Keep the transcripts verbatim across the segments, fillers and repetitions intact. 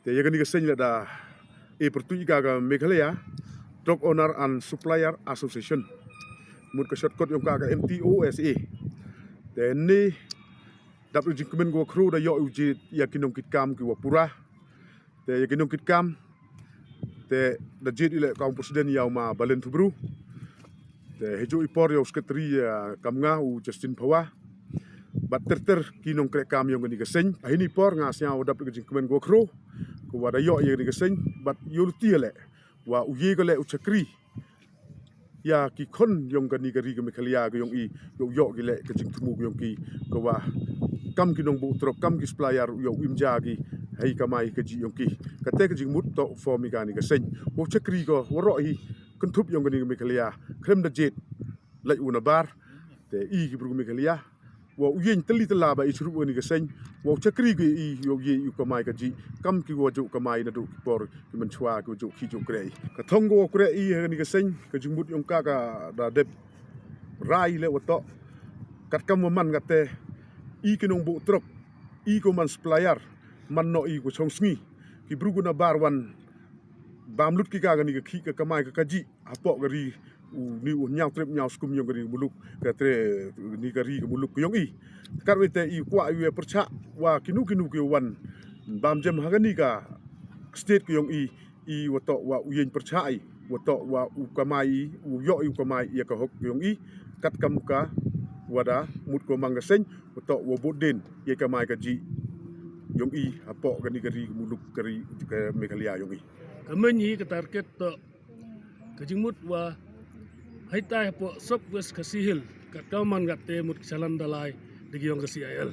Te ya kani ka seng leh da e pyrtuit ka ka Meghalaya Truck Owner and Supplier Association, mut ka shortcut yong ka ka M T O S A. Te ni dap ri jingkmen ko khru da yoh u jied ya ki nongkitkam ki wa pura. Te ya ki nongkitkam, te da jied i leh ka u president ya u ma Balen Thubru. Te heijooh i por ya u secretary ya kam nga u Justin Phawa. Bad ter ter ki nongkrehkam yong kani ka seng. Hini por nga sñiaw dap ri ka jingkmen ko khru ko wa da yoh ya kani ka seng. Bad yoh luti leh wa u ye ko leh u chakri ya ki khon yong kani ka ri ka Meghalaya ka yong i, yoh yoh ki leh ka jingthmu ka yong ki, ka wa kam ki nongbuh truck, kam ki supplier, yoh im ja ki hei kamai ka ji yong ki. Kate ka jingmut toh form i kani ka seng. Wow chakri ko waroh hi kynthup yong kani ka Meghalaya, khlem da jied lait u nabar. Te i ki bru ka Meghalaya wa u yeng tylli tylla ba i chrup kani ka seng, wa u chakri ki i, yow ye i u kamai ka ji kam ki wa jooh kamai na dooh ki por ki mynchwa ki wa jooh ki jooh kreh. Ka thong ko wa kreh i ha kani ka seng, ka jingmut yong ka ka da dep rai leh wa toh, katkam wa man kate, i ki nongbuh truck, i ko man supplier, man noh i ko chong sngi, ki bru ko nabar wan bam lut ki ka kani ka khih ka kamai ka ka ji hapoh ka ri u ni u ñiaw trep ñiaw skum yong ka ri ka muluk, ka tre ni ka ri ka muluk ka yong i. Katwa te i kwah i wa pyrchah wa kinu kinu ki wan bam jem ha kani ka state ka yong i, i wa toh wa u yeng pyrchah i, wa toh wa u kamai i, u yoh i u kamai ya ka hok ka yong i, katkam ka wa da mut ko mang ka seng, wa toh wa bud dien ya kamai ka ji yong i hapoh kani ka ri ka muluk ka ri ka Meghalaya yong i. Ka meng hi ka target toh ka jingmut wa hei tai hapoh South West Khasi Hills, katkam man kate mut ka chalan da lai da ki yong ka C I L.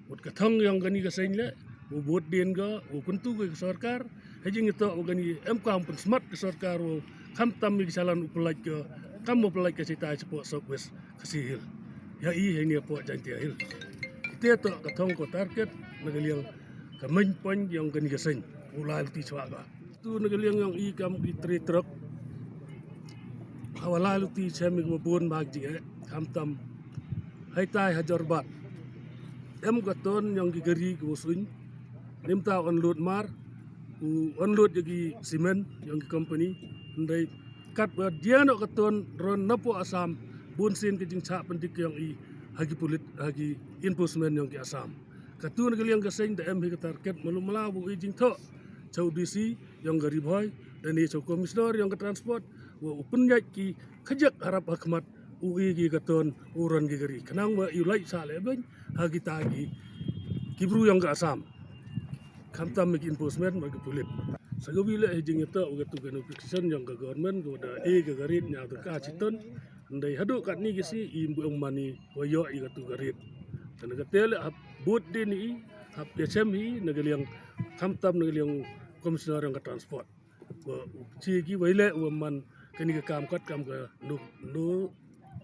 Mut ka thong yong kani ka seng leh, u bud dien ko, u kyntu ko ka sorkar, hei jingtoh wa kani em kam pynsmat ka sorkar, u khamtam i ka chalan u pynlait ko, kam u pynlait ka chitai chapoh South West Khasi Hills. Ya i hei ni hapoh Jaintia Hills. Kite toh ka thong ko target na ka liang ka main point yong kani ka seng, u lai luti chwa ka. Tu na ka liang yong i kam ki tre truck. Hawa lai luti chem i ka wa bun bag ji e, khamtam hei tai ha Jorabat. Em ka ton yong ki gari ka wa suñ. Nim ta unload mar, u unload ya ki cement yong ki company. Ndai kat wa dia noh ka ton ron napoh Assam, bun sien ka jingchah pyndik yong i ha ki pulit, ha ki enforcement yong ki Assam. Katu na ka liang ka seng da em hi ka target malu mala wa u i jingthoh cha u D C yong ka Ri Bhoi, da ni cha u Commissioner yong ka Transport, wa u pynyait ki khajak harap ha khmat u i ki ka ton u ron ki gari. Khnang wa i u lait sa le beng ha kita ki, ki bru yong ka Assam. Khamtam i ki enforcement wa ki pulit. Sa ka wi le hi jingtoh wa katu ka notification yong ka government ko da e ka gari ñiaw ta ka chiton. Ndai haduh katni ki si i mbu ong mani wa yoh i katu ka rit. Tang na kate le hap bud dien i, hap ya chem i na ka liang, khamtam na ka liang Commissioner yong ka Transport. Wa u chi ki wa i le wa man kani ka kam katkam ka no, no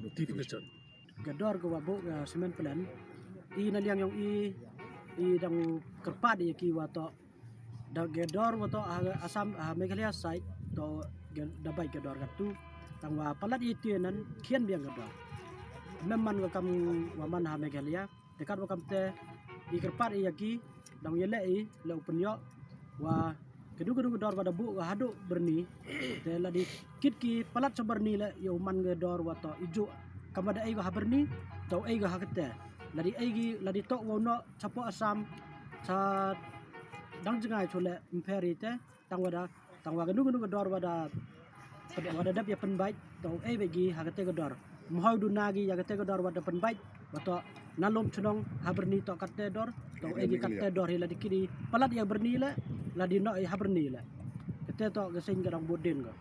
notification. Ka dor ka wa buh ka cement plant, i na liang yong i, i dang kyrpad ya ki wa toh da ka dor wa toh ha Assam, ha Meghalaya side toh ka da bait ka dor katu. Tang wa palat i tienan khian biang ka dor. Mem man ka kam wa man ha Meghalaya. Te kat wa kam te i kyrpad i ya ki, dang ye le i le u pynyoh wa kadu kadu ka dor wa da buh wa haduh Byrni. Te ladi kit ki palat cha Byrni le yow man ka dor wa toh i ju kam wa da ei wa ha Byrni, toh ei wa ha kate. Ladi ei ki, ladi toh wa u noh chapoh Assam, cha dang jngai chule mpher i te, tang wa da, tang wa kanu kanu ka dor wa da, wa da dep ya pynbait, toh ei wa ki ha kate ka dor. Mhoi du na ki ya kate ka dor wa da pynbait, wa toh na lum chnong ha Byrni toh kate dor, toh ei ki kate dor hi ladi kit i palat ya Byrni le, ladi noh i ha Byrni le. Kate toh ka seng ka dang bud dien ko.